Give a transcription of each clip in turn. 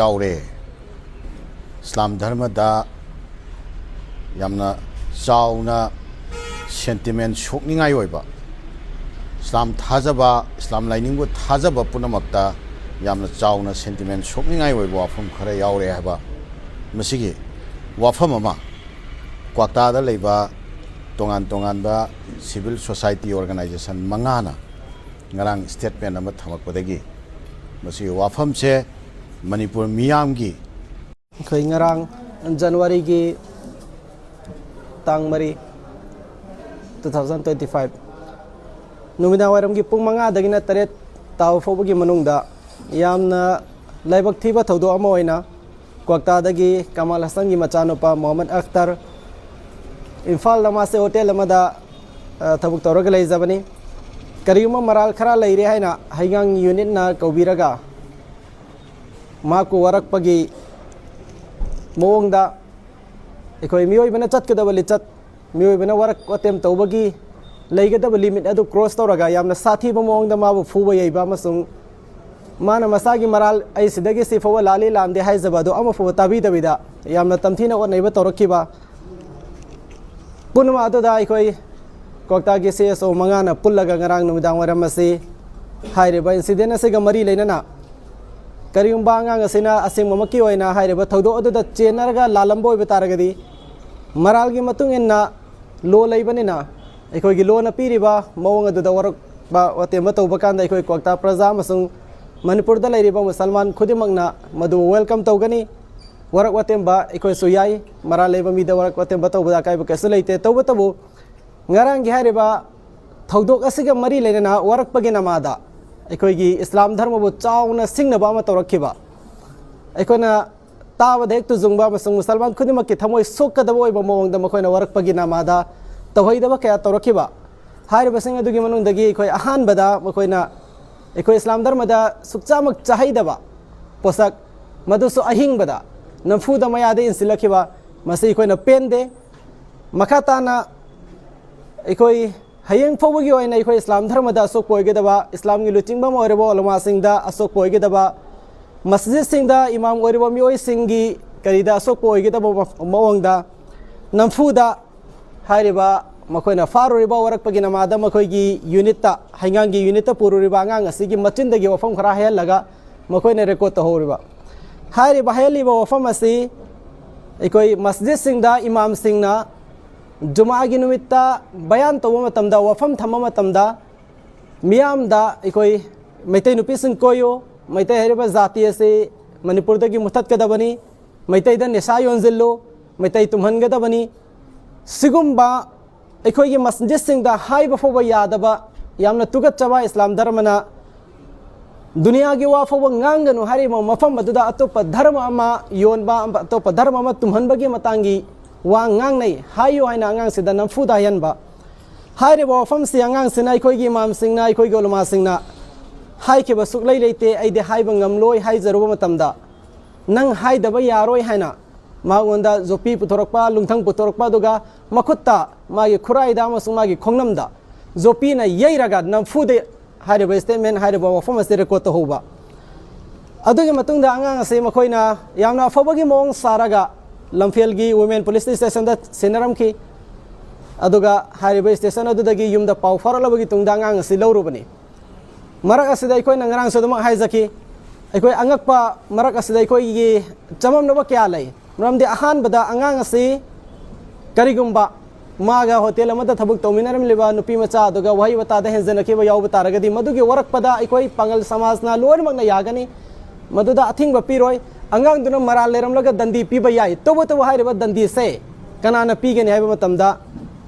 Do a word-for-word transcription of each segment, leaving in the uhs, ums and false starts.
ꯌꯥꯎꯔꯦ꯫ ꯏꯁꯂꯥꯝ ꯙꯔꯃꯗ ꯌꯥꯝꯅ ꯆꯥꯎꯅ ꯁꯦꯟꯇꯤꯃꯦꯟ ꯁꯣꯛꯅꯤꯡꯉꯥꯏ ꯑꯣꯏꯕ, ꯏꯁꯂꯥꯝ ꯊꯥꯖꯕ, ꯏꯁꯂꯥꯝ ꯂꯥꯏꯅꯤꯡꯕꯨ ꯊꯥꯖꯕ ꯄꯨꯝꯅꯃꯛꯇ ꯌꯥꯝꯅ ꯆꯥꯎꯅ ꯁꯦꯟꯇꯤꯃꯦꯟ ꯁꯣꯛꯅꯤꯡꯉꯥꯏ ꯑꯣꯏꯕ ꯋꯥꯐꯝ ꯈꯔ ꯌꯥꯎꯔꯦ ꯍꯥꯏꯕ, ꯃꯁꯤꯒꯤ ꯋꯥꯐꯝ ꯑꯃ ꯀ꯭ꯋꯥꯛꯇꯥꯗ ꯂꯩꯕ ꯇꯣꯉꯥꯟ ꯇꯣꯉꯥꯟꯕ ꯁꯤꯚꯤꯜ ꯁꯣꯁꯥꯏꯇꯤ ꯑꯣꯔꯒꯅꯥꯏꯖꯦꯁꯟ ꯃꯉꯥꯅ ꯉꯔꯥꯡ ꯁ꯭ꯇꯦꯠꯃꯦꯟ ꯑꯃ ꯊꯝꯃꯛꯄꯗꯒꯤ ꯃꯁꯤꯒꯤ ꯋꯥꯐꯝꯁꯦ ꯃꯅꯤꯄꯨꯔ ꯃꯤꯌꯥꯝꯒꯤ ꯑꯩꯈꯣꯏ ꯉꯔꯥꯡ ꯖꯅꯋꯥꯔꯤꯒꯤ ꯇꯥꯡ ꯃꯔꯤ, two thousand twenty five, ꯅꯨꯃꯤꯗꯥꯡ ꯋꯥꯏꯔꯝꯒꯤ ꯄꯨꯡ ꯃꯉꯥꯗꯒꯤꯅ ꯇꯔꯦꯠ ꯇꯥꯕ ꯐꯥꯎꯕꯒꯤ ꯃꯅꯨꯡꯗ ꯌꯥꯝꯅ ꯂꯥꯏꯕꯛ ꯊꯤꯕ ꯊꯧꯗꯣꯛ ꯑꯃ ꯑꯣꯏꯅ ꯀ꯭ꯋꯥꯛꯇꯥꯗꯒꯤ ꯀꯃꯥꯜ ꯍꯁꯟꯒꯤ ꯃꯆꯥꯅꯨꯄꯥ ꯃꯣꯍꯝꯃꯗ ꯑꯈꯇꯔ ꯏꯝꯐꯥꯜꯗ ꯃꯥꯁꯦ ꯍꯣꯇꯦꯜ ꯑꯃꯗ, ꯑ, ꯊꯕꯛ ꯇꯧꯔꯒ ꯂꯩꯖꯕꯅꯤ꯫ ꯀꯔꯤꯒꯨꯝꯕ ꯃꯔꯥꯜ ꯈꯔ ꯂꯩꯔꯦ ꯍꯥꯏꯅ ꯍꯩꯉꯥꯡ ꯌꯨꯅꯤꯠꯅ ꯀꯧꯕꯤꯔꯒ ꯃꯍꯥꯛꯄꯨ ꯋꯥꯔꯛꯄꯒꯤ ꯃꯑꯣꯡꯗ ꯑꯩꯈꯣꯏ ꯃꯤꯑꯣꯏꯕꯅ ꯆꯠꯀꯗꯕ ꯂꯤꯆꯠ, ꯃꯤꯑꯣꯏꯕꯅ ꯋꯥꯔꯛ ꯋꯥꯇꯦꯝ ꯇꯧꯕꯒꯤ ꯂꯩꯒꯗꯕ ꯂꯤꯃꯤꯠ ꯑꯗꯨ ꯀ꯭ꯔꯣꯁ ꯇꯧꯔꯒ ꯌꯥꯝꯅ ꯁꯥꯊꯤꯕ ꯃꯑꯣꯡꯗ ꯃꯥꯕꯨ ꯐꯨꯕ ꯌꯩꯕ ꯑꯃꯁꯨꯡ ꯃꯥꯅ ꯃꯁꯥꯒꯤ ꯃꯔꯥꯜ, "ꯑꯩ ꯁꯤꯗꯒꯤ ꯁꯤ ꯐꯥꯎꯕ ꯂꯥꯜꯂꯤ ꯂꯥꯟꯗꯦ" ꯍꯥꯏꯖꯕ ꯑꯗꯨ ꯑꯃ ꯐꯥꯎꯕ ꯇꯥꯕꯤꯗꯕꯤꯗ ꯌꯥꯝꯅ ꯇꯝꯊꯤꯅ ꯑꯣꯠ ꯅꯩꯕ ꯇꯧꯔꯛꯈꯤꯕ ꯄꯨꯝꯅꯃꯛ ꯑꯗꯨꯗ ꯑꯩꯈꯣꯏ ꯀ꯭ꯋꯥꯛꯇꯥꯒꯤ ꯁꯤ ꯑꯦꯁ ꯑꯣ ꯃꯉꯥꯅ ꯄꯨꯜꯂꯒ ꯉꯔꯥꯡ ꯅꯨꯃꯤꯗꯥꯡ ꯋꯥꯏꯔꯝ ꯑꯁꯤ ꯍꯥꯏꯔꯤꯕ ꯏꯟꯁꯤꯗꯦꯟ ꯑꯁꯤꯒ ꯃꯔꯤ ꯂꯩꯅꯅ ꯀꯔꯤꯒꯨꯝꯕ ꯑꯉꯥꯡ ꯑꯁꯤꯅ ꯑꯁꯦꯡꯕꯃꯛꯀꯤ ꯑꯣꯏꯅ ꯍꯥꯏꯔꯤꯕ ꯊꯧꯗꯣꯛ ꯑꯗꯨꯗ ꯆꯦꯟꯅꯔꯒ ꯂꯥꯜꯂꯝꯕ ꯑꯣꯏꯕ ꯇꯥꯔꯒꯗꯤ, ꯃꯔꯥꯜꯒꯤ ꯃꯇꯨꯡ ꯏꯟꯅ ꯂꯣ ꯂꯩꯕꯅꯤꯅ ꯑꯩꯈꯣꯏꯒꯤ ꯂꯣꯅ ꯄꯤꯔꯤꯕ ꯃꯑꯣꯡ ꯑꯗꯨꯗ ꯋꯥꯔꯛꯄ ꯋꯥꯇꯦꯝꯕ ꯇꯧꯕ ꯀꯥꯟꯗ ꯑꯩꯈꯣꯏ ꯀ꯭ꯋꯥꯛꯇꯥ ꯄ꯭ꯔꯖꯥ ꯑꯃꯁꯨꯡ ꯃꯅꯤꯄꯨꯔꯗ ꯂꯩꯔꯤꯕ ꯃꯨꯁꯜꯃꯥꯟ ꯈꯨꯗꯤꯡꯃꯛꯅ ꯃꯗꯨ ꯋꯦꯜꯀꯝ ꯇꯧꯒꯅꯤ꯫ ꯋꯥꯔꯛ ꯋꯥꯇꯦꯝꯕ ꯑꯩꯈꯣꯏꯁꯨ ꯌꯥꯏ, ꯃꯔꯥꯜ ꯂꯩꯕ ꯃꯤꯗ ꯋꯥꯔꯛ ꯋꯥꯇꯦꯝꯕ ꯇꯧꯕꯗ ꯑꯀꯥꯏꯕ ꯀꯩꯁꯨ ꯂꯩꯇꯦ꯫ ꯇꯧꯕꯇꯕꯨ ꯉꯔꯥꯡꯒꯤ ꯍꯥꯏꯔꯤꯕ ꯊꯧꯗꯣꯛ ꯑꯁꯤꯒ ꯃꯔꯤ ꯂꯩꯅꯅ ꯋꯥꯔꯛꯄꯒꯤ ꯅꯃꯥꯗ ꯑꯩꯈꯣꯏꯒꯤ ꯏꯁꯂꯥꯝ ꯙꯔꯃꯕꯨ ꯆꯥꯎꯅ ꯁꯤꯡꯅꯕ ꯑꯃ ꯇꯧꯔꯛꯈꯤꯕ, ꯑꯩꯈꯣꯏꯅ ꯇꯥꯕꯗ ꯍꯦꯛ ꯇꯨꯖꯨꯡꯕ ꯑꯃꯁꯨꯡ ꯃꯨꯁꯜꯃꯥꯟ ꯈꯨꯗꯤꯡꯃꯛꯀꯤ ꯊꯃꯣꯏ ꯁꯣꯛꯀꯗꯕ ꯑꯣꯏꯕ ꯃꯑꯣꯡꯗ ꯃꯈꯣꯏꯅ ꯋꯥꯔꯛꯄꯒꯤ ꯅꯃꯥꯗ ꯇꯧꯍꯩꯗꯕ ꯀꯌꯥ ꯇꯧꯔꯛꯈꯤꯕ꯫ ꯍꯥꯏꯔꯤꯕꯁꯤꯡ ꯑꯗꯨꯒꯤ ꯃꯅꯨꯡꯗꯒꯤ ꯑꯩꯈꯣꯏ ꯑꯍꯥꯟꯕꯗ ꯃꯈꯣꯏꯅ ꯑꯩꯈꯣꯏ ꯏꯁꯂꯥꯝ ꯙꯔꯃꯗ ꯁꯨꯛꯆꯥꯃꯛ ꯆꯥꯍꯩꯗꯕ ꯄꯣꯠꯁꯛ, ꯃꯗꯨꯁꯨ ꯑꯍꯤꯡꯕꯗ ꯅꯝꯐꯨꯗ ꯃꯌꯥꯗ ꯏꯟꯁꯤꯜꯂꯛꯈꯤꯕ, ꯃꯁꯤ ꯑꯩꯈꯣꯏꯅ ꯄꯦꯟꯗꯦ꯫ ꯃꯈꯥ ꯇꯥꯅ ꯑꯩꯈꯣꯏ ꯍꯌꯦꯡ ꯐꯥꯎꯕꯒꯤ ꯑꯣꯏꯅ ꯑꯩꯈꯣꯏ ꯏꯁꯂꯥꯝ ꯙꯔꯃꯗ ꯑꯁꯣꯛꯄ ꯑꯣꯏꯒꯗꯕ, ꯏꯁꯂꯥꯝꯒꯤ ꯂꯨꯆꯤꯡꯕ ꯑꯃ ꯑꯣꯏꯔꯕ ꯎꯂꯃꯥꯁꯤꯡꯗ ꯑꯁꯣꯛꯄ ꯑꯣꯏꯒꯗꯕ, ꯃꯁꯖꯤꯗꯁꯤꯡꯗ ꯏꯃꯥꯝ ꯑꯣꯏꯔꯤꯕ ꯃꯤꯑꯣꯏꯁꯤꯡꯒꯤ ꯀꯔꯤꯗ ꯑꯁꯣꯛꯄ ꯑꯣꯏꯒꯗꯕ ꯃꯑꯣꯡꯗ ꯅꯝꯐꯨꯗ ꯍꯥꯏꯔꯤꯕ ꯃꯈꯣꯏꯅ ꯐꯥꯔꯨꯔꯤꯕ ꯋꯥꯔꯛꯄꯒꯤ ꯅꯃꯥꯗ ꯃꯈꯣꯏꯒꯤ ꯌꯨꯅꯤꯠꯇ, ꯍꯩꯉꯥꯡꯒꯤ ꯌꯨꯅꯤꯠꯇ ꯄꯨꯔꯨꯔꯤꯕ ꯑꯉꯥꯡ ꯑꯁꯤꯒꯤ ꯃꯆꯤꯟꯗꯒꯤ ꯋꯥꯐꯝ ꯈꯔ ꯍꯥꯏꯍꯜꯂꯒ ꯃꯈꯣꯏꯅ ꯔꯦꯀꯣꯔꯠ ꯇꯧꯍꯧꯔꯤꯕ꯫ ꯍꯥꯏꯔꯤꯕ ꯍꯥꯏꯍꯜꯂꯤꯕ ꯋꯥꯐꯝ ꯑꯁꯤ ꯑꯩꯈꯣꯏ ꯃꯁꯖꯤꯗꯁꯤꯡꯗ ꯏꯃꯥꯝꯁꯤꯡꯅ ꯖꯨꯃꯥꯒꯤ ꯅꯨꯃꯤꯠꯇ ꯕꯌꯥꯟ ꯇꯧꯕ ꯃꯇꯝꯗ, ꯋꯥꯐꯝ ꯊꯝꯕ ꯃꯇꯝꯗ ꯃꯤꯌꯥꯝꯗ ꯑꯩꯈꯣꯏ ꯃꯩꯇꯩ ꯅꯨꯄꯤꯁꯤꯡ ꯀꯣꯏꯌꯨ, ꯃꯩꯇꯩ ꯍꯥꯏꯔꯤꯕ ꯖꯥꯇꯤ ꯑꯁꯤ ꯃꯅꯤꯄꯨꯔꯗꯒꯤ ꯃꯨꯊꯠꯀꯗꯕꯅꯤ, ꯃꯩꯇꯩꯗ ꯅꯤꯁꯥ ꯌꯣꯟꯁꯤꯜꯂꯨ, ꯃꯩꯇꯩ ꯇꯨꯝꯍꯟꯒꯗꯕꯅꯤ, ꯁꯤꯒꯨꯝꯕ ꯑꯩꯈꯣꯏꯒꯤ ꯃꯁꯖꯤꯗꯁꯤꯡꯗ ꯍꯥꯏꯕ ꯐꯥꯎꯕ ꯌꯥꯗꯕ, ꯌꯥꯝꯅ ꯇꯨꯀꯠꯆꯕ ꯏꯁꯂꯥꯝ ꯙꯔꯃꯅ ꯗꯨꯅꯤꯌꯥꯒꯤ ꯋꯥ ꯐꯥꯎꯕ ꯉꯥꯡꯒꯅꯨ ꯍꯥꯏꯔꯤꯕ ꯃꯐꯝ ꯑꯗꯨꯗ ꯑꯇꯣꯞꯄ ꯙꯔꯃ ꯑꯃ ꯌꯣꯟꯕ, ꯑꯇꯣꯞꯄ ꯙꯔꯃ ꯑꯃ ꯇꯨꯝꯍꯟꯕꯒꯤ ꯃꯇꯥꯡꯒꯤ ꯋꯥ ꯉꯥꯡꯅꯩ꯫ ꯍꯥꯏꯌꯨ ꯍꯥꯏꯅ ꯑꯉꯥꯡꯁꯤꯗ ꯅꯝꯐꯨꯗ ꯍꯥꯏꯍꯟꯕ꯫ ꯍꯥꯏꯔꯤꯕ ꯋꯥꯐꯝꯁꯤ ꯑꯉꯥꯡꯁꯤꯅ ꯑꯩꯈꯣꯏꯒꯤ ꯏꯃꯥꯝꯁꯤꯡꯅ, ꯑꯩꯈꯣꯏꯒꯤ ꯎꯂꯃꯥꯁꯤꯡꯅ ꯍꯥꯏꯈꯤꯕ ꯁꯨꯛꯂꯩ ꯂꯩꯇꯦ, ꯑꯩꯗꯤ ꯍꯥꯏꯕ ꯉꯝꯂꯣꯏ ꯍꯥꯏꯖꯔꯨꯕ ꯃꯇꯝꯗ, ꯅꯪ ꯍꯥꯏꯗꯕ ꯌꯥꯔꯣꯏ ꯍꯥꯏꯅ ꯃꯉꯣꯟꯗ ꯖꯣꯄꯤ ꯄꯨꯊꯣꯔꯛꯄ, ꯂꯨꯡꯊꯪ ꯄꯨꯊꯣꯔꯛꯄ, ꯑꯗꯨꯒ ꯃꯈꯨꯠꯇ, ꯃꯥꯒꯤ ꯈꯨꯔꯥꯏꯗ ꯑꯃꯁꯨꯡ ꯃꯥꯒꯤ ꯈꯣꯡꯅꯝꯗ ꯖꯣꯄꯤꯅ ꯌꯩꯔꯒ ꯅꯝꯐꯨꯗ ꯍꯥꯏꯔꯤꯕ ꯁ꯭ꯇꯦꯠꯃꯦꯟ, ꯍꯥꯏꯔꯤꯕ ꯋꯥꯐꯝ ꯑꯁꯤ ꯔꯦꯀꯣꯔꯠ ꯇꯧꯍꯧꯕ꯫ ꯑꯗꯨꯒꯤ ꯃꯇꯨꯡꯗ ꯑꯉꯥꯡ ꯑꯁꯤ ꯃꯈꯣꯏꯅ ꯌꯥꯝꯅ ꯑꯐꯕꯒꯤ ꯃꯑꯣꯡ ꯁꯥꯔꯒ ꯂꯝꯐꯦꯜꯒꯤ ꯋꯨꯃꯦꯟ ꯄꯨꯂꯤꯁ ꯁ꯭ꯇꯦꯁꯟꯗ ꯁꯤꯟꯅꯔꯝꯈꯤ꯫ ꯑꯗꯨꯒ ꯍꯥꯏꯔꯤꯕ ꯁ꯭ꯇꯦꯁꯟ ꯑꯗꯨꯗꯒꯤ ꯌꯨꯝꯗ ꯄꯥꯎ ꯐꯥꯎꯔꯛꯂꯕꯒꯤ ꯇꯨꯡꯗ ꯑꯉꯥꯡ ꯑꯁꯤ ꯂꯧꯔꯨꯕꯅꯤ꯫ ꯃꯔꯛ ꯑꯁꯤꯗ ꯑꯩꯈꯣꯏꯅ ꯉꯔꯥꯡꯁꯨ ꯑꯗꯨꯃꯛ ꯍꯥꯏꯖꯈꯤ, ꯑꯩꯈꯣꯏ ꯑꯉꯛꯄ ꯃꯔꯛ ꯑꯁꯤꯗ ꯑꯩꯈꯣꯏꯒꯤ ꯆꯃꯝꯅꯕ ꯀꯌꯥ ꯂꯩ꯫ ꯃꯔꯝꯗꯤ ꯑꯍꯥꯟꯕꯗ ꯑꯉꯥꯡ ꯑꯁꯤ ꯀꯔꯤꯒꯨꯝꯕ ꯃꯥꯒ ꯍꯣꯇꯦꯜ ꯑꯃꯗ ꯊꯕꯛ ꯇꯧꯃꯤꯟꯅꯔꯝꯂꯤꯕ ꯅꯨꯄꯤ ꯃꯆꯥ ꯑꯗꯨꯒ ꯋꯥꯍꯩ ꯋꯥꯇꯥꯗ ꯍꯦꯟꯖꯟꯅꯈꯤꯕ ꯌꯥꯎꯕ ꯇꯥꯔꯒꯗꯤ, ꯃꯗꯨꯒꯤ ꯋꯥꯔꯛꯄꯗ ꯑꯩꯈꯣꯏ ꯄꯥꯡꯒꯜ ꯁꯃꯥꯖꯅ ꯂꯣꯏꯅꯃꯛꯅ ꯌꯥꯒꯅꯤ, ꯃꯗꯨꯗ ꯑꯊꯤꯡꯕ ꯄꯤꯔꯣꯏ꯫ ꯑꯉꯥꯡꯗꯨꯅ ꯃꯔꯥꯜ ꯂꯩꯔꯝꯂꯒ ꯗꯟꯗꯤ ꯄꯤꯕ ꯌꯥꯏ, ꯇꯧꯕꯇꯕꯨ ꯍꯥꯏꯔꯤꯕ ꯗꯟꯗꯤꯁꯦ ꯀꯅꯥꯅ ꯄꯤꯒꯅꯤ ꯍꯥꯏꯕ ꯃꯇꯝꯗ,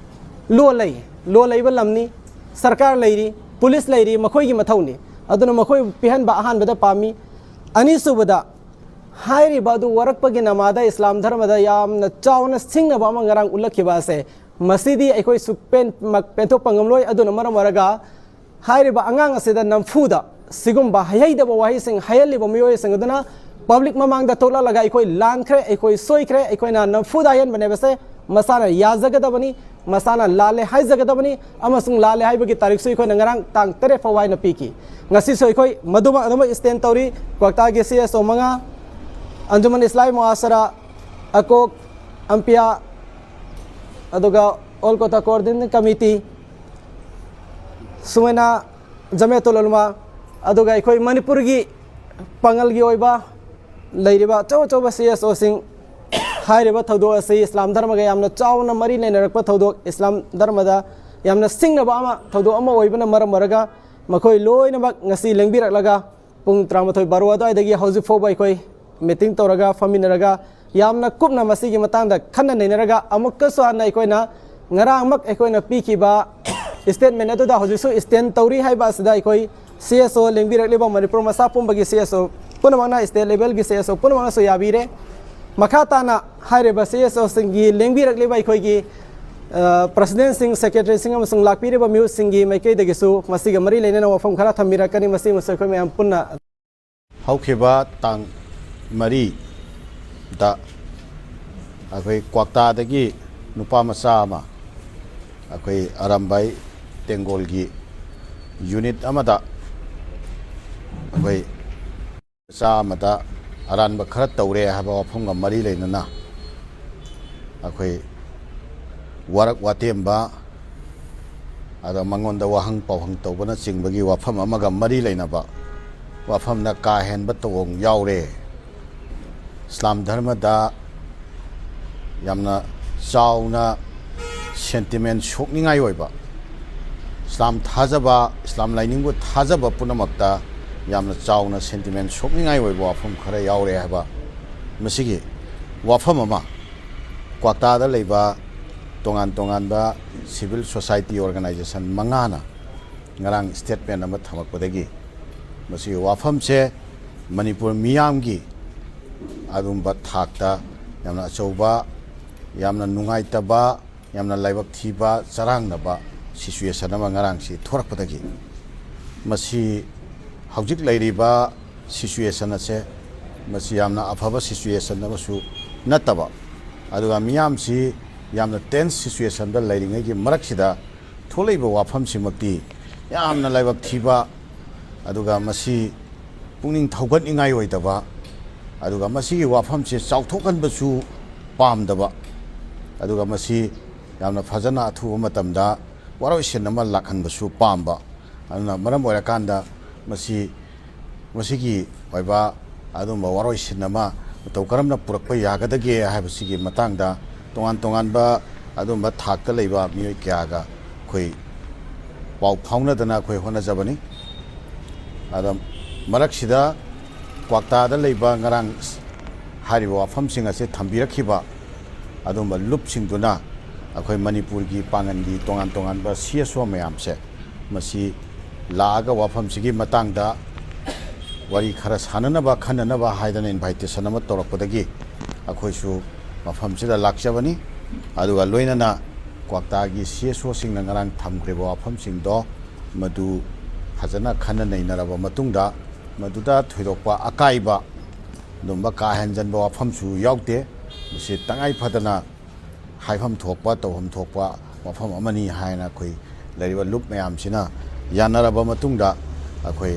ꯂꯣ ꯂꯩ, ꯂꯣ ꯂꯩꯕ ꯂꯝꯅꯤ, ꯁꯔꯀꯥꯔ ꯂꯩꯔꯤ, ꯄꯨꯂꯤꯁ ꯂꯩꯔꯤ, ꯃꯈꯣꯏꯒꯤ ꯃꯊꯧꯅꯤ꯫ ꯑꯗꯨꯅ ꯃꯈꯣꯏ ꯄꯤꯍꯟꯕ ꯑꯍꯥꯟꯕꯗ ꯄꯥꯝꯃꯤ꯫ ꯑꯅꯤꯁꯨꯕꯗ, ꯍꯥꯏꯔꯤꯕ ꯑꯗꯨ ꯋꯥꯔꯛꯄꯒꯤ ꯅꯃꯥꯗ ꯏꯁꯂꯥꯝ ꯙꯔꯃꯗ ꯌꯥꯝꯅ ꯆꯥꯎꯅ ꯁꯤꯡꯅꯕ ꯑꯃ ꯉꯔꯥꯡ ꯎꯠꯂꯛꯈꯤꯕ ꯑꯁꯦ, ꯃꯁꯤꯗꯤ ꯑꯩꯈꯣꯏ ꯁꯨꯛꯄꯦꯟ-, ꯃꯛ-, ꯄꯦꯟꯊꯣꯛꯄ ꯉꯝꯂꯣꯏ꯫ ꯑꯗꯨꯅ ꯃꯔꯝ ꯑꯣꯏꯔꯒ ꯍꯥꯏꯔꯤꯕ ꯑꯉꯥꯡ ꯑꯁꯤꯗ ꯅꯝꯐꯨꯗ ꯁꯤꯒꯨꯝꯕ ꯍꯩꯍꯩꯗꯕ ꯋꯥꯍꯩꯁꯤꯡ ꯍꯥꯏꯍꯜꯂꯤꯕ ꯃꯤꯑꯣꯏꯁꯤꯡ ꯑꯗꯨꯅ ꯄꯕ꯭ꯂꯤꯛ ꯃꯃꯥꯡꯗ ꯊꯣꯛꯂꯛꯂꯒ ꯑꯩꯈꯣꯏ ꯂꯥꯟꯈ꯭ꯔꯦ, ꯑꯩꯈꯣꯏ ꯁꯣꯏꯈ꯭ꯔꯦ, ꯑꯩꯈꯣꯏꯅ ꯅꯝꯐꯨꯗ ꯍꯥꯏꯍꯟꯕꯅꯦꯕꯁꯦ ꯃꯁꯥꯅ ꯌꯥꯖꯒꯗꯕꯅꯤ, ꯃꯁꯥꯅ ꯂꯥꯜꯂꯦ ꯍꯥꯏꯖꯒꯗꯕꯅꯤ, ꯑꯃꯁꯨꯡ ꯂꯥꯜꯂꯦ ꯍꯥꯏꯕꯒꯤ ꯇꯥꯔꯤꯛꯁꯨ ꯑꯩꯈꯣꯏꯅ ꯉꯔꯥꯡ ꯇꯥꯡ ꯇꯔꯦꯠ ꯐꯥꯎꯕ ꯍꯥꯏꯅ ꯄꯤꯈꯤ꯫ ꯉꯁꯤꯁꯨ ꯑꯩꯈꯣꯏ ꯃꯗꯨꯃꯛ ꯑꯗꯨꯃꯛ stand ꯇꯧꯔꯤ꯫ ꯀ꯭ꯋꯥꯛꯇꯥꯒꯤ C S O ꯃꯉꯥ, ꯑꯟꯖꯨꯃꯟ ꯏꯁꯂꯥꯃꯤ ꯃꯨꯑꯥꯁꯔꯥ, ꯑꯀꯣꯛ, ꯑꯝꯄꯤꯌꯥ, ꯑꯗꯨꯒ ꯑꯣꯜ ꯀ꯭ꯋꯥꯛꯇꯥ Coordination Committee, ꯁꯨꯃꯥꯏꯅ ꯖꯃꯤꯌꯥꯇꯨꯜ ꯎꯂꯃꯥ, ꯑꯗꯨꯒ ꯑꯩꯈꯣꯏ ꯃꯅꯤꯄꯨꯔꯒꯤ ꯄꯥꯉꯜꯒꯤ ꯑꯣꯏꯕ ꯂꯩꯔꯤꯕ ꯑꯆꯧ ꯑꯆꯧꯕ C S O ꯁꯤꯡ, ꯍꯥꯏꯔꯤꯕ ꯊꯧꯗꯣꯛ ꯑꯁꯤ ꯏꯁꯂꯥꯝ ꯙꯔꯃꯒ ꯌꯥꯝꯅ ꯆꯥꯎꯅ ꯃꯔꯤ ꯂꯩꯅꯔꯛꯄ ꯊꯧꯗꯣꯛ, ꯏꯁꯂꯥꯝ ꯙꯔꯃꯗ ꯌꯥꯝꯅ ꯁꯤꯡꯅꯕ ꯑꯃ, ꯊꯧꯗꯣꯛ ꯑꯃ ꯑꯣꯏꯕꯅ ꯃꯔꯝ ꯑꯣꯏꯔꯒ ꯃꯈꯣꯏ ꯂꯣꯏꯅꯃꯛ ꯉꯁꯤ ꯂꯦꯡꯕꯤꯔꯛꯂꯒ ꯄꯨꯡ ꯇꯔꯥꯃꯥꯊꯣꯏ ꯕꯥꯔꯣ ꯑꯗꯨꯋꯥꯏꯗꯒꯤ ꯍꯧꯖꯤꯛ ꯐꯥꯎꯕ ꯑꯩꯈꯣꯏ meeting ꯇꯧꯔꯒ, ꯐꯝꯃꯤꯟꯅꯔꯒ, ꯌꯥꯝꯅ ꯀꯨꯞꯅ ꯃꯁꯤꯒꯤ ꯃꯇꯥꯡꯗ ꯈꯟꯅ ꯅꯩꯅꯔꯒ, ꯑꯃꯨꯛꯀꯁꯨ ꯍꯟꯅ ꯑꯩꯈꯣꯏꯅ ꯉꯔꯥꯡꯃꯛ ꯑꯩꯈꯣꯏꯅ ꯄꯤꯈꯤꯕ statement ꯑꯗꯨꯗ ꯍꯧꯖꯤꯛꯁꯨ stand ꯇꯧꯔꯤ ꯍꯥꯏꯕ ꯑꯁꯤꯗ ꯑꯩꯈꯣꯏ C S O ꯂꯦꯡꯕꯤꯔꯛꯂꯤꯕ ꯃꯅꯤꯄꯨꯔ ꯃꯆꯥ ꯄꯨꯝꯕꯒꯤ C S O ꯄꯨꯝꯅꯃꯛꯅ, state level ꯒꯤ C S O ꯄꯨꯝꯅꯃꯛꯅꯁꯨ ꯌꯥꯕꯤꯔꯦ꯫ ꯃꯈꯥ ꯇꯥꯅ ꯍꯥꯏꯔꯤꯕ C S O ꯁꯤꯡꯒꯤ ꯂꯦꯡꯕꯤꯔꯛꯂꯤꯕ ꯑꯩꯈꯣꯏꯒꯤ, ꯑ, president ꯁꯤꯡ, secretary ꯁꯤꯡ ꯑꯃꯁꯨꯡ ꯂꯥꯛꯄꯤꯔꯤꯕ ꯃꯤꯍꯨꯠꯁꯤꯡꯒꯤ ꯃꯥꯏꯀꯩꯗꯒꯤꯁꯨ ꯃꯁꯤꯒ ꯃꯔꯤ ꯂꯩꯅꯅ ꯋꯥꯐꯝ ꯈꯔ ꯊꯝꯕꯤꯔꯛꯀꯅꯤ꯫ ꯃꯁꯤꯃꯁꯨ ꯑꯩꯈꯣꯏ ꯃꯌꯥꯝ ꯄꯨꯟꯅ ꯍꯧꯈꯤꯕ ꯇꯥꯡ ꯃꯔꯤꯗ ꯑꯩꯈꯣꯏ ꯀ꯭ꯋꯥꯛꯇꯥꯗꯒꯤ ꯅꯨꯄꯥ ꯃꯆꯥ ꯑꯃ ꯑꯩꯈꯣꯏ ꯑꯔꯥꯝꯕꯥꯏ ꯇꯦꯡꯒꯣꯜꯒꯤ unit ꯑꯃꯗ ꯑꯩꯈꯣꯏ ꯃꯆꯥ ꯑꯃꯗ ꯑꯔꯥꯟꯕ ꯈꯔ ꯇꯧꯔꯦ ꯍꯥꯏꯕ ꯋꯥꯐꯝꯒ ꯃꯔꯤ ꯂꯩꯅꯅ ꯑꯩꯈꯣꯏ ꯋꯥꯔꯛ ꯋꯥꯇꯦꯝꯕ, ꯑꯗ ꯃꯉꯣꯟꯗ ꯋꯥꯍꯪ ꯄꯥꯎꯍꯪ ꯇꯧꯕꯅꯆꯤꯡꯕꯒꯤ ꯋꯥꯐꯝ ꯑꯃꯒ ꯃꯔꯤ ꯂꯩꯅꯕ ꯋꯥꯐꯝꯗ ꯀꯥ ꯍꯦꯟꯕ ꯇꯧꯑꯣꯡ ꯌꯥꯎꯔꯦ꯫ ꯏꯁꯂꯥꯝ ꯙꯔꯃꯗ ꯌꯥꯝꯅ ꯆꯥꯎꯅ sentiment ꯁꯣꯛꯅꯤꯡꯉꯥꯏ ꯑꯣꯏꯕ, ꯏꯁꯂꯥꯝ ꯊꯥꯖꯕ, ꯏꯁꯂꯥꯝ ꯂꯥꯏꯅꯤꯡꯕꯨ ꯊꯥꯖꯕ ꯄꯨꯝꯅꯃꯛꯇ ꯌꯥꯝꯅ ꯆꯥꯎꯅ sentiment ꯁꯣꯛꯅꯤꯡꯉꯥꯏ ꯑꯣꯏꯕ ꯋꯥꯐꯝ ꯈꯔ ꯌꯥꯎꯔꯦ ꯍꯥꯏꯕ, ꯃꯁꯤꯒꯤ ꯋꯥꯐꯝ ꯑꯃ ꯀ꯭ꯋꯥꯛꯇꯥꯗ ꯂꯩꯕ ꯇꯣꯉꯥꯟ ꯇꯣꯉꯥꯟꯕ civil society organization ꯃꯉꯥꯅ ꯉꯔꯥꯡ statement ꯑꯃ ꯊꯝꯃꯛꯄꯗꯒꯤ ꯃꯁꯤꯒꯤ ꯋꯥꯐꯝꯁꯦ ꯃꯅꯤꯄꯨꯔ ꯃꯤꯌꯥꯝꯒꯤ ꯑꯗꯨꯝꯕ ꯊꯥꯛꯇ ꯌꯥꯝꯅ ꯑꯆꯧꯕ, ꯌꯥꯝꯅ ꯅꯨꯡꯉꯥꯏꯇꯕ, ꯌꯥꯝꯅ ꯂꯥꯏꯕꯛ ꯊꯤꯕ, ꯆꯔꯥꯡꯅꯕ situation ꯑꯃ ꯉꯔꯥꯡꯁꯤ ꯊꯣꯔꯛꯄꯗꯒꯤ ꯃꯁꯤ ꯍꯧꯖꯤꯛ ꯂꯩꯔꯤꯕ situation ꯑꯁꯦ ꯃꯁꯤ ꯌꯥꯝꯅ ꯑꯐꯕ situation ꯑꯃꯁꯨ ꯅꯠꯇꯕ, ꯑꯗꯨꯒ ꯃꯤꯌꯥꯝꯁꯤ ꯌꯥꯝꯅ ꯇꯦꯟꯁ ꯁꯤꯆꯨꯋꯦꯁꯟꯗ ꯂꯩꯔꯤꯉꯩꯒꯤ ꯃꯔꯛꯁꯤꯗ ꯊꯣꯛꯂꯛꯏꯕ ꯋꯥꯐꯝꯁꯤꯃꯛꯇꯤ ꯌꯥꯝꯅ ꯂꯥꯏꯕꯛ ꯊꯤꯕ, ꯑꯗꯨꯒ ꯃꯁꯤ ꯄꯨꯛꯅꯤꯡ ꯊꯧꯒꯠꯅꯤꯡꯉꯥꯏ ꯑꯣꯏꯗꯕ, ꯑꯗꯨꯒ ꯃꯁꯤꯒꯤ ꯋꯥꯐꯝꯁꯦ ꯆꯥꯎꯊꯣꯛꯍꯟꯕꯁꯨ ꯄꯥꯝꯗꯕ, ꯑꯗꯨꯒ ꯃꯁꯤ ꯌꯥꯝꯅ ꯐꯖꯅ ꯑꯊꯨꯕ ꯃꯇꯝꯗ ꯋꯥꯔꯣꯏꯁꯤꯟ ꯑꯃ ꯂꯥꯛꯍꯟꯕꯁꯨ ꯄꯥꯝꯕ꯫ ꯑꯗꯨꯅ ꯃꯔꯝ ꯑꯣꯏꯔꯀꯥꯟꯗ ꯃꯁꯤ, ꯃꯁꯤꯒꯤ ꯑꯣꯏꯕ ꯑꯗꯨꯝꯕ ꯋꯥꯔꯣꯏꯁꯤꯟ ꯑꯃ ꯃꯇꯧ ꯀꯔꯝꯅ ꯄꯨꯔꯛꯄ ꯌꯥꯒꯗꯒꯦ ꯍꯥꯏꯕꯁꯤꯒꯤ ꯃꯇꯥꯡꯗ ꯇꯣꯉꯥꯟ ꯇꯣꯉꯥꯟꯕ ꯑꯗꯨꯝꯕ ꯊꯥꯛꯇ ꯂꯩꯕ ꯃꯤꯑꯣꯏ ꯀꯌꯥꯒ ꯑꯩꯈꯣꯏ ꯄꯥꯎ ꯐꯥꯎꯅꯗꯅ ꯑꯩꯈꯣꯏ ꯍꯣꯠꯅꯖꯕꯅꯤ꯫ ꯑꯗ ꯃꯔꯛꯁꯤꯗ ꯀ꯭ꯋꯥꯛꯇꯥꯗ ꯂꯩꯕ ꯉꯔꯥꯡ ꯍꯥꯏꯔꯤꯕ ꯋꯥꯐꯝꯁꯤꯡ ꯑꯁꯤ ꯊꯝꯕꯤꯔꯛꯈꯤꯕ ꯑꯗꯨꯝꯕ ꯂꯨꯞꯁꯤꯡꯗꯨꯅ ꯑꯩꯈꯣꯏ ꯃꯅꯤꯄꯨꯔꯒꯤ ꯄꯥꯡꯒꯜꯒꯤ ꯇꯣꯉꯥꯟ ꯇꯣꯉꯥꯟꯕ ꯁꯤ ꯑꯦꯁ ꯑꯣ ꯃꯌꯥꯝꯁꯦ ꯃꯁꯤ ꯂꯥꯛꯑꯒ ꯋꯥꯐꯝꯁꯤꯒꯤ ꯃꯇꯥꯡꯗ ꯋꯥꯔꯤ ꯈꯔ ꯁꯥꯟꯅꯅꯕ, ꯈꯟꯅꯅꯕ ꯍꯥꯏꯗꯅ ꯏꯟꯚꯥꯏꯇꯦꯁꯟ ꯑꯃ ꯇꯧꯔꯛꯄꯗꯒꯤ ꯑꯩꯈꯣꯏꯁꯨ ꯃꯐꯝꯁꯤꯗ ꯂꯥꯛꯆꯕꯅꯤ꯫ ꯑꯗꯨꯒ ꯂꯣꯏꯅꯅ ꯀ꯭ꯋꯥꯛꯇꯥꯒꯤ ꯁꯤ ꯑꯦꯁ ꯑꯣꯁꯤꯡꯅ ꯉꯔꯥꯡ ꯊꯝꯈ꯭ꯔꯤꯕ ꯋꯥꯐꯝꯁꯤꯡꯗꯣ ꯃꯗꯨ ꯐꯖꯅ ꯈꯟꯅ ꯅꯩꯅꯔꯕ ꯃꯇꯨꯡꯗ ꯃꯗꯨꯗ ꯊꯣꯏꯗꯣꯛꯄ ꯑꯀꯥꯏꯕ ꯑꯗꯨꯝꯕ ꯀꯥ ꯍꯦꯟꯖꯟꯕ ꯋꯥꯐꯝꯁꯨ ꯌꯥꯎꯗꯦ꯫ ꯃꯁꯤ ꯇꯉꯥꯏ ꯐꯗꯅ ꯍꯥꯏꯐꯝ ꯊꯣꯛꯄ, ꯇꯧꯐꯝ ꯊꯣꯛꯄ ꯋꯥꯐꯝ ꯑꯃꯅꯤ ꯍꯥꯏꯅ ꯑꯩꯈꯣꯏ ꯂꯩꯔꯤꯕ ꯂꯨꯞ ꯃꯌꯥꯝꯁꯤꯅ ꯌꯥꯅꯔꯕ ꯃꯇꯨꯡꯗ ꯑꯩꯈꯣꯏ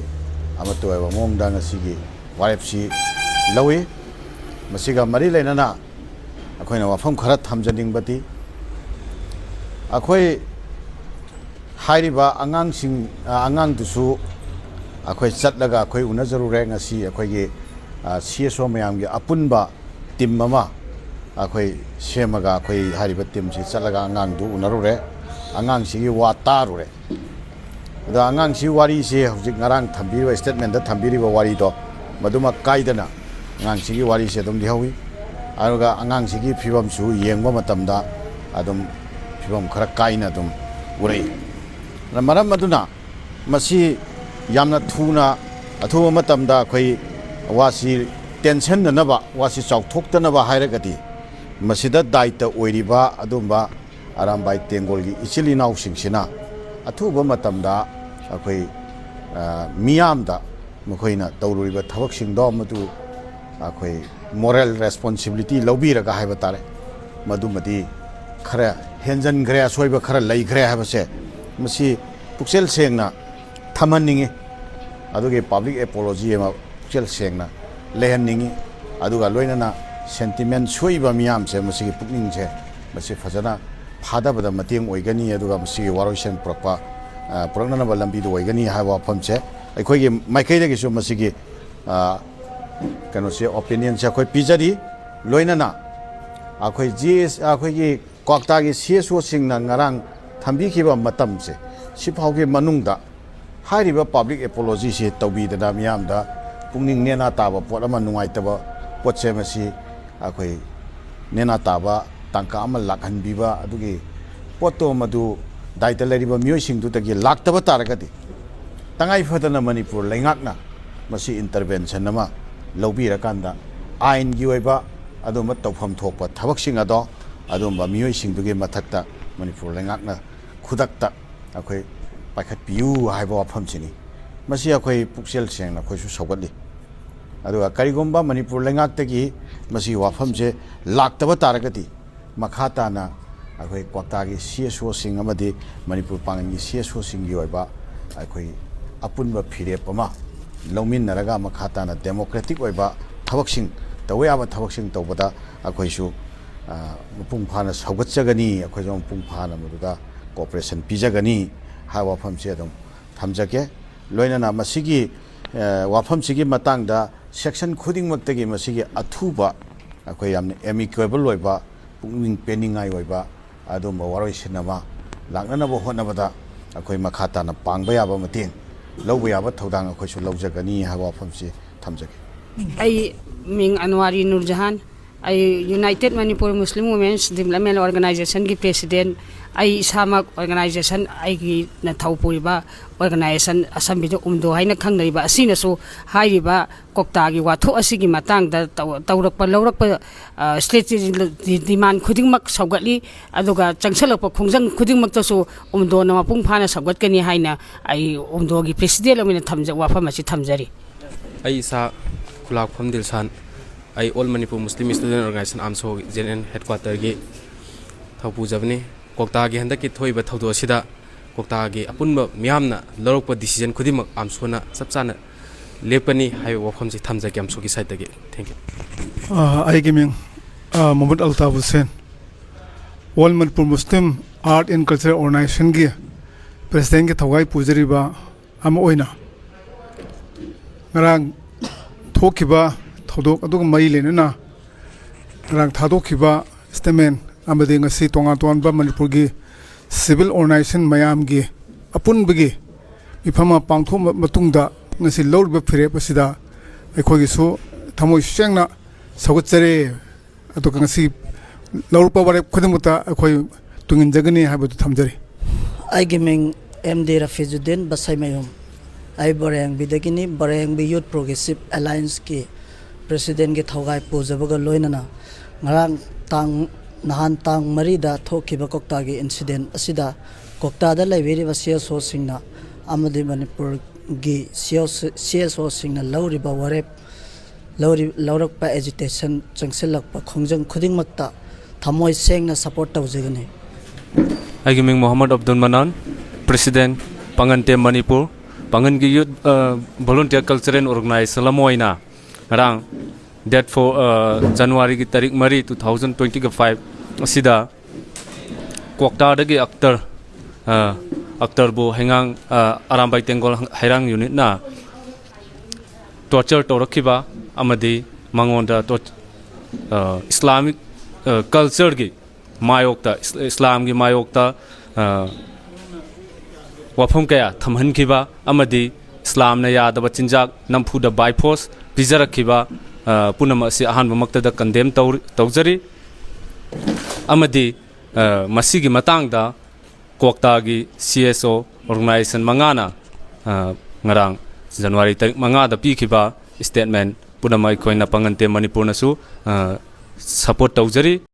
ꯑꯃꯠꯇ ꯑꯣꯏꯕ ꯃꯑꯣꯡꯗ ꯉꯁꯤꯒꯤ ꯋꯥꯔꯦꯞꯁꯤ ꯂꯧꯏ꯫ ꯃꯁꯤꯒ ꯃꯔꯤ ꯂꯩꯅꯅ ꯑꯩꯈꯣꯏꯅ ꯋꯥꯐꯝ ꯈꯔ ꯊꯝꯖꯅꯤꯡꯕꯗꯤ, ꯑꯩꯈꯣꯏ ꯍꯥꯏꯔꯤꯕ ꯑꯉꯥꯡꯁꯤꯡ, ꯑ, ꯑꯉꯥꯡꯗꯨꯁꯨ ꯑꯩꯈꯣꯏ ꯆꯠꯂꯒ ꯑꯩꯈꯣꯏ ꯎꯅꯖꯔꯨꯔꯦ꯫ ꯉꯁꯤ ꯑꯩꯈꯣꯏꯒꯤ, ꯑ, ꯁꯤ ꯑꯦꯁ ꯑꯣ ꯃꯌꯥꯝꯒꯤ ꯑꯄꯨꯟꯕ ꯇꯤꯝ ꯑꯃ ꯑꯩꯈꯣꯏ ꯁꯦꯝꯃꯒ ꯑꯩꯈꯣꯏ ꯍꯥꯏꯔꯤꯕ ꯇꯤꯝꯁꯤ ꯆꯠꯂꯒ ꯑꯉꯥꯡꯗꯨ ꯎꯅꯔꯨꯔꯦ, ꯑꯉꯥꯡꯁꯤꯒꯤ ꯋꯥ ꯇꯥꯔꯨꯔꯦ꯫ ꯑꯗꯣ ꯑꯉꯥꯡꯁꯤ ꯋꯥꯔꯤꯁꯦ ꯍꯧꯖꯤꯛ ꯉꯔꯥꯡ ꯊꯝꯕꯤꯔꯤꯕ, ꯁ꯭ꯇꯦꯠꯃꯦꯟꯗ ꯊꯝꯕꯤꯔꯤꯕ ꯋꯥꯔꯤꯗꯣ ꯃꯗꯨꯃꯛ ꯀꯥꯏꯗꯅ ꯑꯉꯥꯡꯁꯤꯒꯤ ꯋꯥꯔꯤꯁꯦ ꯑꯗꯨꯝ ꯂꯤꯍꯧꯏ꯫ ꯑꯗꯨꯒ ꯑꯉꯥꯡꯁꯤꯒꯤ ꯐꯤꯕꯝꯁꯨ ꯌꯦꯡꯕ ꯃꯇꯝꯗ ꯑꯗꯨꯝ ꯐꯤꯕꯝ ꯈꯔ ꯀꯥꯏꯅ ꯑꯗꯨꯝ ꯎꯔꯛꯏ꯫ ꯑꯗꯨꯅ ꯃꯔꯝ ꯑꯗꯨꯅ ꯃꯁꯤ ꯌꯥꯝꯅ ꯊꯨꯅ, ꯑꯊꯨꯕ ꯃꯇꯝꯗ ꯑꯩꯈꯣꯏ ꯋꯥꯁꯤ ꯇꯦꯟꯁꯟꯅꯅꯕ, ꯋꯥꯁꯤ ꯆꯥꯎꯊꯣꯛꯇꯅꯕ ꯍꯥꯏꯔꯒꯗꯤ ꯃꯁꯤꯗ ꯗꯥꯏꯇ ꯑꯣꯏꯔꯤꯕ ꯑꯗꯨꯝꯕ ꯑꯔꯥꯝꯕꯥꯏ ꯇꯦꯡꯒꯣꯜꯒꯤ ꯏꯆꯤꯜ ꯏꯅꯥꯎꯁꯤꯡꯁꯤꯅ ꯑꯊꯨꯕ ꯃꯇꯝꯗ ꯑꯩꯈꯣꯏ, ꯑ, ꯃꯤꯌꯥꯝꯗ ꯃꯈꯣꯏꯅ ꯇꯧꯔꯨꯔꯤꯕ ꯊꯕꯛꯁꯤꯡꯗꯣ ꯃꯗꯨ ꯑꯩꯈꯣꯏ ꯃꯣꯔꯦꯜ ꯔꯦꯁꯄꯣꯟꯁꯤꯕꯤꯂꯤꯇꯤ ꯂꯧꯕꯤꯔꯒ ꯍꯥꯏꯕ ꯇꯥꯔꯦ, ꯃꯗꯨꯃꯗꯤ ꯈꯔ ꯍꯦꯟꯖꯟꯈ꯭ꯔꯦ, ꯑꯁꯣꯏꯕ ꯈꯔ ꯂꯩꯈ꯭ꯔꯦ ꯍꯥꯏꯕꯁꯦ ꯃꯁꯤ ꯄꯨꯛꯆꯦꯜ ꯁꯦꯡꯅ ꯊꯝꯍꯟꯅꯤꯡꯉꯤ꯫ ꯑꯗꯨꯒꯤ ꯄꯕ꯭ꯂꯤꯛ ꯑꯦꯄꯣꯂꯣꯖꯤ ꯑꯃ ꯄꯨꯛꯆꯦꯜ ꯁꯦꯡꯅ ꯂꯩꯍꯟꯅꯤꯡꯉꯤ꯫ ꯑꯗꯨꯒ ꯂꯣꯏꯅꯅ ꯁꯦꯟꯇꯤꯃꯦꯟ ꯁꯣꯛꯏꯕ ꯃꯤꯌꯥꯝꯁꯦ, ꯃꯁꯤꯒꯤ ꯄꯨꯛꯅꯤꯡꯁꯦ, ꯃꯁꯤ ꯐꯖꯅ ꯐꯥꯗꯕꯗ ꯃꯇꯦꯡ ꯑꯣꯏꯒꯅꯤ꯫ ꯑꯗꯨꯒ ꯃꯁꯤꯒꯤ ꯋꯥꯔꯣꯏꯁꯤꯟ ꯄꯨꯔꯛꯄ, ꯑ, ꯄꯨꯔꯛꯅꯅꯕ ꯂꯝꯕꯤꯗ ꯑꯣꯏꯒꯅꯤ ꯍꯥꯏꯕ ꯋꯥꯐꯝꯁꯦ ꯑꯩꯈꯣꯏꯒꯤ ꯃꯥꯏꯀꯩꯗꯒꯤꯁꯨ ꯃꯁꯤꯒꯤ, ꯑ, ꯀꯩꯅꯣꯁꯦ, ꯑꯣꯄꯤꯅꯤꯌꯟꯁꯦ ꯑꯩꯈꯣꯏ ꯄꯤꯖꯔꯤ꯫ ꯂꯣꯏꯅꯅ ꯑꯩꯈꯣꯏ ꯖꯤ ꯑꯦꯁ, ꯑꯩꯈꯣꯏꯒꯤ ꯀ꯭ꯋꯥꯛꯇꯥꯒꯤ ꯁꯤ ꯑꯦꯁ ꯑꯣꯁꯤꯡꯅ ꯉꯔꯥꯡ ꯊꯝꯕꯤꯈꯤꯕ ꯃꯇꯝꯁꯦ, ꯁꯤꯐꯥꯎꯒꯤ ꯃꯅꯨꯡꯗ ꯍꯥꯏꯔꯤꯕ ꯄꯕ꯭ꯂꯤꯛ ꯑꯦꯄꯣꯂꯣꯖꯤꯁꯤ ꯇꯧꯕꯤꯗꯅ, ꯃꯤꯌꯥꯝꯗ ꯄꯨꯛꯅꯤꯡ ꯅꯦꯅꯥ ꯇꯥꯕ ꯄꯣꯠ ꯑꯃ, ꯅꯨꯡꯉꯥꯏꯇꯕ ꯄꯣꯠꯁꯦ, ꯃꯁꯤ ꯑꯩꯈꯣꯏ ꯅꯦꯅꯥ ꯇꯥꯕ ꯇꯥꯡꯀꯛ ꯑꯃ ꯂꯥꯛꯍꯟꯕꯤꯕ, ꯑꯗꯨꯒꯤ ꯄꯣꯠꯇꯣ ꯃꯗꯨ ꯗꯥꯏꯇ ꯂꯩꯔꯤꯕ ꯃꯤꯑꯣꯏꯁꯤꯡꯗꯨꯗꯒꯤ ꯂꯥꯛꯇꯕ ꯇꯥꯔꯒꯗꯤ, ꯇꯉꯥꯏ ꯐꯗꯅ ꯃꯅꯤꯄꯨꯔ ꯂꯩꯉꯥꯛꯅ ꯃꯁꯤ ꯏꯟꯇꯔꯚꯦꯟꯁꯟ ꯑꯃ ꯂꯧꯕꯤꯔꯀꯥꯟꯗ, ꯑꯥꯏꯟꯒꯤ ꯑꯣꯏꯕ ꯑꯗꯨꯝꯕ ꯇꯧꯐꯝ ꯊꯣꯛꯄ ꯊꯕꯛꯁꯤꯡ ꯑꯗꯣ ꯑꯗꯨꯝꯕ ꯃꯤꯑꯣꯏꯁꯤꯡꯗꯨꯒꯤ ꯃꯊꯛꯇ ꯃꯅꯤꯄꯨꯔ ꯂꯩꯉꯥꯛꯅ ꯈꯨꯗꯛꯇ ꯑꯩꯈꯣꯏ ꯄꯥꯏꯈꯠꯄꯤꯌꯨ ꯍꯥꯏꯕ ꯋꯥꯐꯝꯁꯤꯅꯤ꯫ ꯃꯁꯤ ꯑꯩꯈꯣꯏ ꯄꯨꯛꯆꯦꯜ ꯁꯦꯡꯅ ꯑꯩꯈꯣꯏꯁꯨ ꯁꯧꯒꯠꯂꯤ꯫ ꯑꯗꯨꯒ ꯀꯔꯤꯒꯨꯝꯕ ꯃꯅꯤꯄꯨꯔ ꯂꯩꯉꯥꯛꯇꯒꯤ ꯃꯁꯤꯒꯤ ꯋꯥꯐꯝꯁꯦ ꯂꯥꯛꯇꯕ ꯇꯥꯔꯒꯗꯤ, ꯃꯈꯥ ꯇꯥꯅ ꯑꯩꯈꯣꯏ ꯀ꯭ꯋꯥꯛꯇꯥꯒꯤ ꯁꯤ ꯑꯦꯁ ꯑꯣꯁꯤꯡ ꯑꯃꯗꯤ ꯃꯅꯤꯄꯨꯔ ꯄꯥꯡꯒꯟꯒꯤ ꯁꯤ ꯑꯦꯁ ꯑꯣꯁꯤꯡꯒꯤ ꯑꯣꯏꯕ ꯑꯩꯈꯣꯏ ꯑꯄꯨꯟꯕ ꯐꯤꯔꯦꯞ ꯑꯃ ꯂꯧꯃꯤꯟꯅꯔꯒ, ꯃꯈꯥ ꯇꯥꯅ ꯗꯦꯃꯣꯀ꯭ꯔꯦꯇꯤꯛ ꯑꯣꯏꯕ ꯊꯕꯛꯁꯤꯡ, ꯇꯧꯕ ꯌꯥꯕ ꯊꯕꯛꯁꯤꯡ ꯇꯧꯕꯗ ꯑꯩꯈꯣꯏꯁꯨ, ꯑ, ꯃꯄꯨꯡ ꯐꯥꯅ ꯁꯧꯒꯠꯆꯒꯅꯤ, ꯑꯩꯈꯣꯏꯁꯨ ꯃꯄꯨꯡ ꯐꯥꯅ ꯃꯗꯨꯗ ꯀꯣꯑꯣꯄꯔꯦꯁꯟ ꯄꯤꯖꯒꯅꯤ ꯍꯥꯏꯕ ꯋꯥꯐꯝꯁꯤ ꯑꯗꯨꯝ ꯊꯝꯖꯒꯦ꯫ ꯂꯣꯏꯅꯅ ꯃꯁꯤꯒꯤ, ꯑ, ꯋꯥꯐꯝꯁꯤꯒꯤ ꯃꯇꯥꯡꯗ ꯁꯦꯛꯁꯟ ꯈꯨꯗꯤꯡꯃꯛꯇꯒꯤ ꯃꯁꯤꯒꯤ ꯑꯊꯨꯕ, ꯑꯩꯈꯣꯏ ꯌꯥꯝꯅ ꯑꯦꯃꯤꯀꯦꯕꯜ ꯑꯣꯏꯕ, ꯄꯨꯛꯅꯤꯡ ꯄꯦꯟꯅꯤꯡꯉꯥꯏ ꯑꯣꯏꯕ ꯑꯗꯨꯝꯕ ꯋꯥꯔꯣꯏꯁꯤꯟ ꯑꯃ ꯂꯥꯛꯅꯅꯕ ꯍꯣꯠꯅꯕꯗ ꯑꯩꯈꯣꯏ ꯃꯈꯥ ꯇꯥꯅ ꯄꯥꯡꯕ ꯌꯥꯕ ꯃꯇꯦꯡ, ꯂꯧꯕ ꯌꯥꯕ ꯊꯧꯗꯥꯡ ꯑꯩꯈꯣꯏꯁꯨ ꯂꯧꯖꯒꯅꯤ ꯍꯥꯏꯕ ꯋꯥꯐꯝꯁꯤ ꯊꯝꯖꯒꯦ꯫ ꯑꯩ ꯃꯤꯡ ꯑꯅꯋꯥꯔꯤ ꯅꯨꯔꯖꯍꯥꯟ꯫ ꯑꯩ ꯌꯨꯅꯥꯏꯇꯦꯗ ꯃꯅꯤꯄꯨꯔ ꯃꯨꯁꯂꯤꯝ ꯋꯨꯃꯦꯟꯁ ꯗꯤꯕ꯭ꯂꯞꯃꯦꯟ ꯑꯣꯔꯒꯅꯥꯏꯖꯦꯁꯟꯒꯤ ꯄ꯭ꯔꯦꯁꯤꯗꯦꯟ꯫ ꯑꯩ ꯏꯁꯥꯃꯛ ꯑꯣꯔꯒꯅꯥꯏꯖꯦꯁꯟ, ꯑꯩꯒꯤꯅ ꯊꯧ ꯄꯨꯔꯤꯕ ꯑꯣꯔꯒꯅꯥꯏꯖꯦꯁꯟ ꯑꯁꯝꯕꯤꯗ ꯎꯝꯗꯣ ꯍꯥꯏꯅ ꯈꯪꯅꯔꯤꯕ ꯑꯁꯤꯅꯁꯨ ꯍꯥꯏꯔꯤꯕ ꯀ꯭ꯋꯥꯛꯇꯥꯒꯤ ꯋꯥꯊꯣꯛ ꯑꯁꯤꯒꯤ ꯃꯇꯥꯡꯗ ꯇꯧ-, ꯇꯧꯔꯛꯄ, ꯂꯧꯔꯛꯄ, ꯑ, ꯁ꯭ꯇꯦꯠꯁꯤ ꯗꯤꯃꯥꯟ ꯈꯨꯗꯤꯡꯃꯛ ꯁꯧꯒꯠꯂꯤ, ꯑꯗꯨꯒ ꯆꯪꯁꯜꯂꯛꯄ ꯈꯣꯡꯖꯪ ꯈꯨꯗꯤꯡꯃꯛꯇꯁꯨ ꯎꯝꯗꯣꯅ ꯃꯄꯨꯡ ꯐꯥꯅ ꯁꯧꯒꯠꯀꯅꯤ ꯍꯥꯏꯅ ꯑꯩ ꯎꯝꯗꯣꯒꯤ ꯄ꯭ꯔꯦꯁꯤꯗꯦꯟ ꯑꯣꯏꯅ ꯊꯝꯖ-, ꯋꯥꯐꯝ ꯑꯁꯤ ꯊꯝꯖꯔꯤ꯫ ꯑꯩ ꯏꯁꯥ ꯈꯨꯂꯥꯛꯐꯝ ꯗꯤꯜꯁꯥꯟ, ꯑꯩ ꯑꯣꯜ ꯃꯅꯤꯄꯨꯔ ꯃꯨꯁꯂꯤꯝ ꯁ꯭ꯇꯨꯗꯦꯟ ꯑꯣꯔꯒꯅꯥꯏꯖꯦꯁꯟ, ꯑꯥꯝꯁꯣ, ꯖꯦꯅꯔꯦꯜ ꯍꯦꯗꯀ꯭ꯋꯥꯇꯔꯒꯤ ꯄꯨꯖꯕꯅꯤ꯫ ꯀ꯭ꯋꯥꯛꯇꯥꯒꯤ ꯍꯟꯗꯛꯀꯤ ꯊꯣꯛꯏꯕ ꯊꯧꯗꯣꯛ ꯑꯁꯤꯗ ꯀ꯭ꯋꯥꯛꯇꯥꯒꯤ ꯑꯄꯨꯟꯕ ꯃꯤꯌꯥꯝꯅ ꯂꯧꯔꯛꯄ decision ꯈꯨꯗꯤꯡꯃꯛ ꯑꯝꯁꯨꯅ ꯆꯞ ꯆꯥꯅ ꯂꯦꯞꯀꯅꯤ ꯍꯥꯏꯕ ꯋꯥꯐꯝꯁꯤ ꯊꯝꯖꯒꯦ ꯑꯝꯁꯨꯒꯤ side ꯇꯒꯤ꯫ Thank you꯫ ꯑ, ꯑꯩꯒꯤ ꯃꯤꯡ, ꯑ, ꯃꯨꯍꯝꯃꯗ Altaf Hussain, All Manipur Muslim Art and Culture Organization ꯒꯤ president ꯀꯤ ꯊꯧꯒꯥꯏ ꯄꯨꯖꯔꯤꯕ ꯑꯃ ꯑꯣꯏꯅ ꯉꯔꯥꯡ ꯊꯣꯛꯈꯤꯕ ꯊꯧꯗꯣꯛ ꯑꯗꯨꯒ ꯃꯔꯤ ꯂꯩꯅꯅ ꯉꯔꯥꯡ ꯊꯥꯗꯣꯛꯈꯤꯕ statement ꯑꯃꯗꯤ ꯉꯁꯤ ꯇꯣꯉꯥꯟ ꯇꯣꯉꯥꯟꯕ ꯃꯅꯤꯄꯨꯔꯒꯤ civil organization ꯃꯌꯥꯝꯒꯤ ꯑꯄꯨꯟꯕꯒꯤ ꯃꯤꯐꯝ ꯑꯃ ꯄꯥꯡꯊꯣꯛꯑ ꯃꯇꯨꯡꯗ ꯉꯁꯤ ꯂꯧꯔꯤꯕ ꯐꯤꯔꯦꯞ ꯑꯁꯤꯗ ꯑꯩꯈꯣꯏꯒꯤꯁꯨ ꯊꯃꯣꯏ ꯁꯦꯡꯅ ꯁꯧꯒꯠꯆꯔꯤ꯫ ꯑꯗꯨꯒ ꯉꯁꯤ ꯂꯧꯔꯛꯄ ꯋꯥꯔꯦꯞ ꯈꯨꯗꯤꯡꯃꯛꯇ ꯑꯩꯈꯣꯏ ꯇꯨꯡꯏꯟꯖꯒꯅꯤ ꯍꯥꯏꯕꯗꯨ ꯊꯝꯖꯔꯤ꯫ ꯑꯩꯒꯤ ꯃꯤꯡ ꯑꯦꯝ ꯗꯤ ꯔꯐꯤꯖꯨꯗꯤꯟ ꯕꯁꯩꯃꯌꯨꯝ꯫ ꯑꯩ ꯕꯣꯔꯦꯡꯕꯤꯗꯒꯤꯅꯤ꯫ ꯕꯣꯔꯦꯡꯕꯤ Youth Progressive Alliance ꯀꯤ president ꯀꯤ ꯊꯧꯒꯥꯏ ꯄꯨꯖꯕꯒ ꯂꯣꯏꯅꯅ ꯉꯔꯥꯡ ꯇꯥꯡ, ꯅꯍꯥꯟ ꯇꯥꯡ ꯃꯔꯤꯗ ꯊꯣꯛꯈꯤꯕ ꯀ꯭ꯋꯥꯛꯇꯥꯒꯤ incident ꯑꯁꯤꯗ ꯀ꯭ꯋꯥꯛꯇꯥꯗ ꯂꯩꯕꯤꯔꯤꯕ C S O ꯁꯤꯡꯅ ꯑꯃꯗꯤ ꯃꯅꯤꯄꯨꯔꯒꯤ C S O, C S O ꯁꯤꯡꯅ ꯂꯧꯔꯤꯕ ꯋꯥꯔꯦꯞ, ꯂꯧꯔꯤ-, ꯂꯧꯔꯛꯄ agitation, ꯆꯪꯁꯤꯜꯂꯛꯄ ꯈꯣꯡꯖꯪ ꯈꯨꯗꯤꯡꯃꯛꯇ ꯊꯃꯣꯏ ꯁꯦꯡꯅ support ꯇꯧꯖꯒꯅꯤ꯫ ꯑꯩꯒꯤ ꯃꯤꯡ ꯃꯣꯍꯝꯃꯗ ꯑꯕꯗꯨꯜ ꯃꯅꯥꯟ, president ꯄꯥꯡꯒꯟ ꯇꯦꯝ ꯃꯅꯤꯄꯨꯔ, ꯄꯥꯡꯒꯟꯒꯤ youth, ꯑ, volunteer cultural organization ꯑꯃ ꯑꯣꯏꯅ ꯉꯔꯥꯡ date four, ꯑ, January ꯒꯤ ꯇꯥꯔꯤꯛ ꯃꯔꯤ, two thousand twenty five ꯑꯁꯤꯗ ꯀ꯭ꯋꯥꯛꯇꯥꯗꯒꯤ ꯑꯛꯇꯔ, ꯑ, ꯑꯛꯇꯔꯕꯨ ꯍꯩꯉꯥꯡ, ꯑ, ꯑꯔꯥꯝꯕꯥꯏ ꯇꯦꯡꯒꯣꯜ ꯍꯩꯔꯥꯡ unit ꯅ torture ꯇꯧꯔꯛꯈꯤꯕ ꯑꯃꯗꯤ ꯃꯉꯣꯟꯗ ꯇꯣꯔ-, ꯑ, Islamic, ꯑ, culture ꯒꯤ ꯃꯥꯌꯣꯛꯇ, ꯏꯁ-, ꯏꯁꯂꯥꯝꯒꯤ ꯃꯥꯌꯣꯛꯇ, ꯑ, ꯋꯥꯐꯝ ꯀꯌꯥ ꯊꯝꯍꯟꯈꯤꯕ ꯑꯃꯗꯤ ꯏꯁꯂꯥꯝꯅ ꯌꯥꯗꯕ ꯆꯤꯟꯖꯥꯛ ꯅꯝꯐꯨꯗ by force ꯄꯤꯖꯔꯛꯈꯤꯕ, ꯑ, ꯄꯨꯝꯅꯃꯛ ꯑꯁꯤ ꯑꯍꯥꯟꯕꯃꯛꯇꯗ condemn ꯇꯧꯔꯤ-, ꯇꯧꯖꯔꯤ꯫ ꯑꯃꯗꯤ, ꯑ, ꯃꯁꯤꯒꯤ ꯃꯇꯥꯡꯗ ꯀ꯭ꯋꯥꯛꯇꯥꯒꯤ C S O organization ꯃꯉꯥꯅ, ꯑ, ꯉꯔꯥꯡ January ꯇꯥꯔꯤꯛ ꯃꯉꯥꯗ ꯄꯤꯈꯤꯕ statement ꯄꯨꯝꯅꯃꯛ ꯑꯩꯈꯣꯏꯅ ꯄꯥꯡꯒꯟ ꯇꯦꯝ ꯃꯅꯤꯄꯨꯔꯅꯁꯨ, ꯑ, support ꯇꯧꯖꯔꯤ꯫